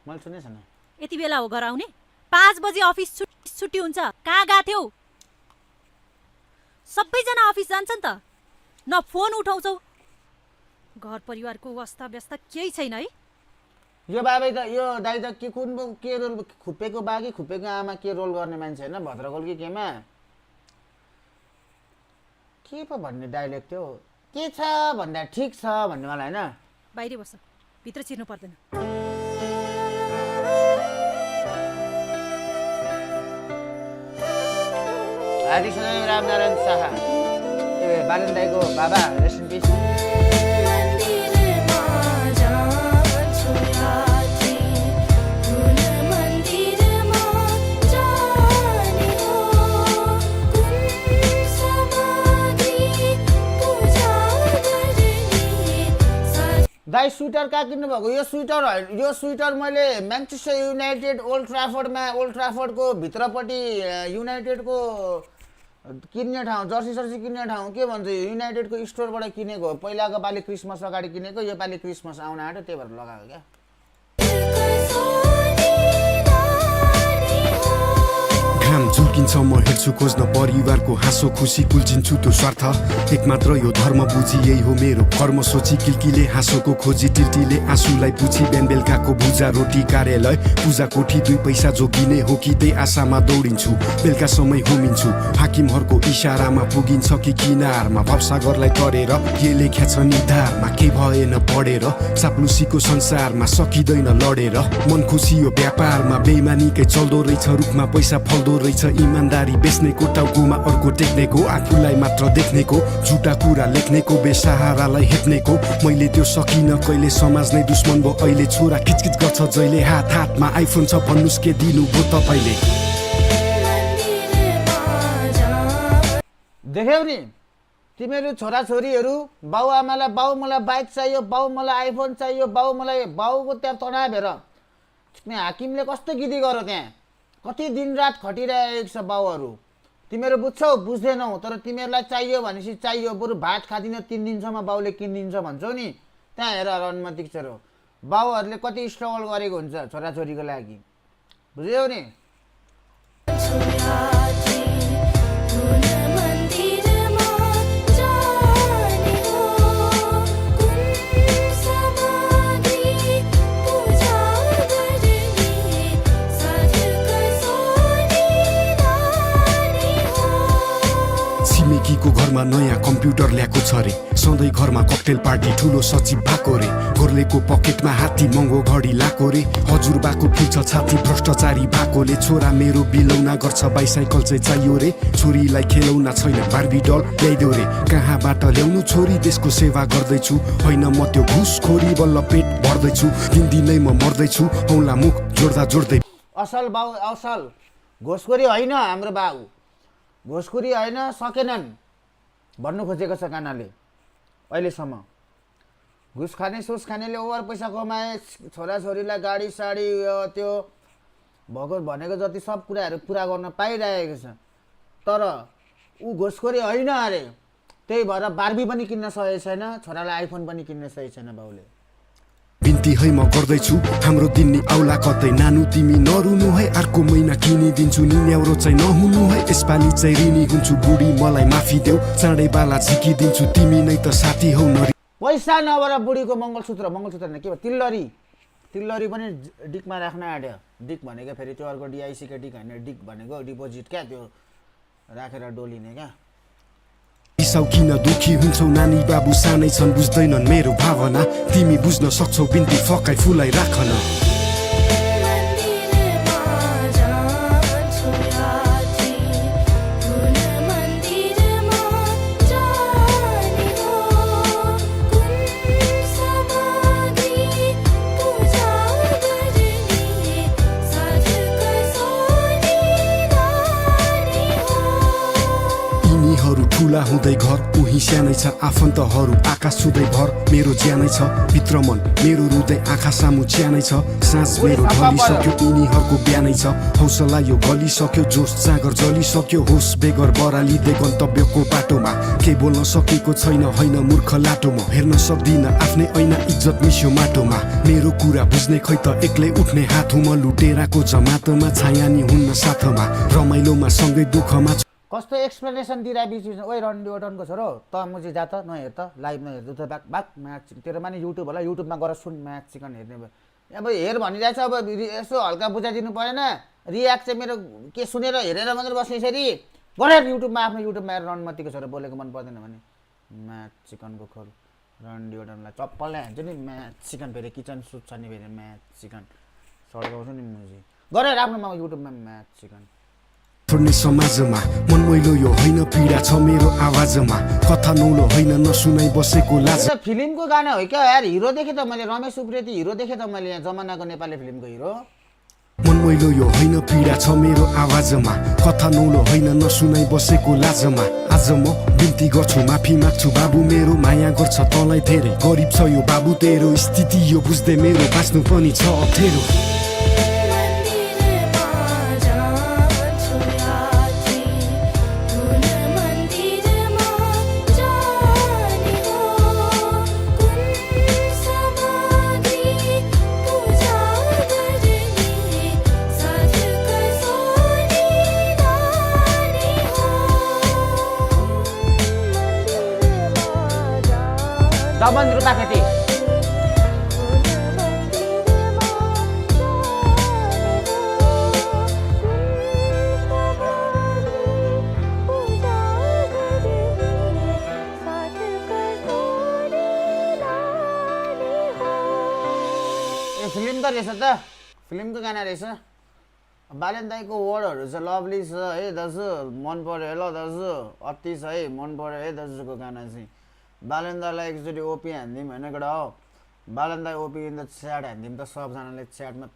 मैले सुनेछ न। यति बेला हो घर आउने? 5 बजे अफिस छुट्टी हुन्छ। कहाँ गएको थियौ? सबैजना अफिस जान्छन् त, न फोन उठाउँछौ। घर परिवारको अवस्था व्यवस्था केही छैन है। यो बाबा त यो दाइ त के रोल खुप्पेको बाकी खुप्पेको आमा के रोल गर्ने मान्छे होइन भद्रकोल कि केमा के पो भन्ने डाइलेक्ट थियो के छ भन्दा ठिक छ भन्ने मलाई होइन। बाहिर बस, भित्र छिर्नु पर्दैन। हार्दिक सुनाउने रामनारायण शाह बालन दाइको बाबा रेस्ट इन पिस। दाइ स्वेटर कहाँ किन्नु भएको? यो स्वेटर होइन, यो स्वेटर मैले म्यान्चेस्टर युनाइटेड ओल्ड ट्राफोर्डको भित्रपट्टि युनाइटेडको किन्ने ठाउँ जर्सी किन्ने ठाउँ के भन्छ युनाइटेडको स्टोरबाट किनेको हो। पहिलाको पालि क्रिसमस अगाडि किनेको, यो पालि क्रिसमस आउन आँट्यो त्यही भएर लगाएको क्या। घाम झुल्किन्छ म हेर्छु खोज्न परिवारको हाँसो खुसी कुल्चिन्छु त्यो स्वार्थ एकमात्र यो धर्म बुझी यही हो मेरो कर्म सोची किल्कीले हाँसोको खोजी टिल्टीले आँसुलाई पुछी बिहान बेलुकाको भुजा रोटी कार्यालय पूजा कोठी 2 पैसा जोगिने हो कि त्यही आशामा दौडिन्छु बेलुका समय होमिन्छु हाकिमहरूको इसारामा पुगिन्छ कि किनारमा भवसागरलाई तरेर के लेख्या छ निधारमा के भएन पढेर चाप्लुसीको संसारमा सकिँदैन लडेर मन खुसी यो व्यापारमा बेइमानीकै चल्दो रहेछ रुखमा पैसा फल्दो रहेछ इमानदारी बेच्नेको टाउकोमा अर्को टेक्नेको आफूलाई मात्र देख्नेको झुटा कुरा लेख्नेको बेसहारालाई हेप्नेको मैले त्यो सकिन कहिले समाज नै दुश्मन भो अहिले छोरा किचकिच गर्छ जहिले हातमा आइफोन छ भन्नुस् के दिनु भो तपाईले देख्यौ नि तिमीहरू छोराछोरीहरू बाउआमालाई बाउ मलाई बाइक चाहियो बाउ मलाई आइफोन चाहियो बाउ मलाई बाउको त्यहाँ तनाव हेर त्यहाँ हाकिमले कस्तो गिदी गर्यो त्यहाँ कति दिनरात खटिरहेको छ बाउहरू तिमीहरू बुझ्छौ बुझ्दैनौ तर तिमीहरूलाई चाहियो भनेपछि चाहियो बरु भात खादिन 3 दिनसम्म बाउले किनिदिन्छ भन्छौ नि त्यहाँ हेर अनुमति छोरो बाउहरूले कति स्ट्रगल गरेको हुन्छ छोराछोरीको लागि बुझ्यौ नि। छिमेकीको घरमा नयाँ कम्प्युटर ल्याएको छ रे सधैँ घरमा ककटेल पार्टी ठुलो सचिव भएको रे गोर्लेको पकेटमा हात्ती महँगो घडी लाको रे हजुरबाको फुल्छ छाती भ्रष्टाचारी भएकोले छोरा मेरो बिलौना गर्छ बाइसाइकल चाहिँ चाहियो रे छोरीलाई खेलौना छैन बार्बी डल ल्याइदेऊ रे कहाँबाट ल्याउनु छोरी देशको सेवा गर्दैछु होइन म त्यो घुसखोरी बल्ल पेट भर्दैछु दिनदिनै म मर्दैछु औँला मुख जोड्दा जोड्दै असल बाउ असल घुसखोरी होइन हाम्रो बाउ घुसखोरी होइन सकेनन् भन्नु खोजेको छ कानाले अहिलेसम्म घुस खाने सोस खानेले ओभर पैसा कमाए छोराछोरीलाई गाडी साडी त्यो भएको भनेको जति सब कुराहरू पुरा गर्न पाइरहेको छ तर ऊ घुसखोरी होइन अरे त्यही भएर बार्बी पनि किन्न सकेको छैन छोरालाई आइफोन पनि किन्न सकेको छैन बाउले बिन्ती है म गर्दैछु हाम्रो दिन नि आउला कतै नानु तिमी नरुनु है अर्को महिना किनिदिन्छु नि न्याउरो चाहिँ नहुनु है यसपालि चाहिँ ऋणी हुन्छु बुढी मलाई माफी देऊ चाँडै बाला झिकिदिन्छु तिमी नै त साथी हौ नरी पैसा नभएर बुढीको मङ्गलसूत्र नै के भयो तिल्लरी पनि डिकमा राख्न आँट्यो डिक भनेको फेरि त्यो अर्को डिआइसीको डिक होइन डिक भनेको डिपोजिट क्या त्यो राखेर डोलिने क्या रिसाउ किन दुखी हुन्छौ नानी बाबु सानै छन् बुझ्दैनन् मेरो भावना तिमी बुझ्न सक्छौ बिन्ती फकाइ फुलाई राखन ठुला हुँदै घर उही सानै छ आफन्तहरू आकाश छुँदै भर मेरो ज्यानै छ भित्र मन मेरो हृदय आँखा सामु च्यानै छ साँझ मेरो ढलिसक्यो यिनीहरूको बिहानै छ हौसला यो गलिसक्यो जोस जागर जलिसक्यो होस बेगर बरालिँदै गन्तव्यको बाटोमा के बोल्न सकेको छैन होइन मूर्ख लाटो म हेर्न सक्दिन आफ्नै ऐना इज्जत मिस्यो माटोमा मेरो कुरा बुझ्ने खै त एक्लै उठ्ने हात हुँ म लुटेराको जमातमा छाया नि हुन्न साथमा रमाइलोमा सँगै दुःखमा कस्तो एक्सप्लेनेसन दिइरहेको बिच ओइ रन्डी ओटनको छोरो त मुझे जा त नहेर त लाइभ नहेर त बाक बाक म्याच चिकन तेरोमा नि युट्युब होला युट्युबमा गएर सुन म्याच चिकन हेर्ने अब हेर भनिरहेछ अब यसो हल्का बुझाइदिनु परेन रियाक्ट चाहिँ मेरो के सुनेर हेरेर मात्रै बस्ने यसरी गरेर युट्युबमा आफ्नो युट्युबमा हेरेर रणमतीको छोरो बोलेको मन पर्दैन भने म्याच चिकनको खोल रन्डी ओटनलाई चप्पलले हान्छु नि म्याच चिकन फेरि किचन सुट छ नि फेरि म्याच चिकन सड्काउँछु नि मुजी गरेर आफ्नोमा युट्युबमा म्याच चिकन छोड्ने समाजमा मन मैलो यो होइन पीडा छ मेरो आवाजमा कथा नौलो होइन नसुनाइ बसेको लाज फिल्मको गाना हो क्या यार हिरो देखेँ त मैले रमेश उप्रेती हिरो देखेँ त मैले यहाँ जमानाको नेपाली फिल्मको हिरो मन मैलो यो होइन पीडा छ मेरो आवाजमा कथा नौलो होइन नसुनाइ बसेको लाजमा आज म बिन्ती गर्छु माफी माग्छु बाबु मेरो माया गर्छ तँलाई धेरै गरिब छ यो बाबु तेरो स्थिति यो बुझ्दै मेरो बाँच्नु पनि छ अप्ठ्यारो दमन रूपा खेती फिल्म त रहेछ त फिल्मको गाना रहेछ बालेन दाईको वर्डहरू चाहिँ लभली छ है दाजु मन पर्यो ल दाजु अति छ है मन पर्यो है दाजुको गाना चाहिँ बालेन दाईलाई एकचोटि ओपी हान्दिउँ होइन केटा हो बालेन दाई ओपी इन द च्याट हान्दिउँ त सबजनाले च्याटमा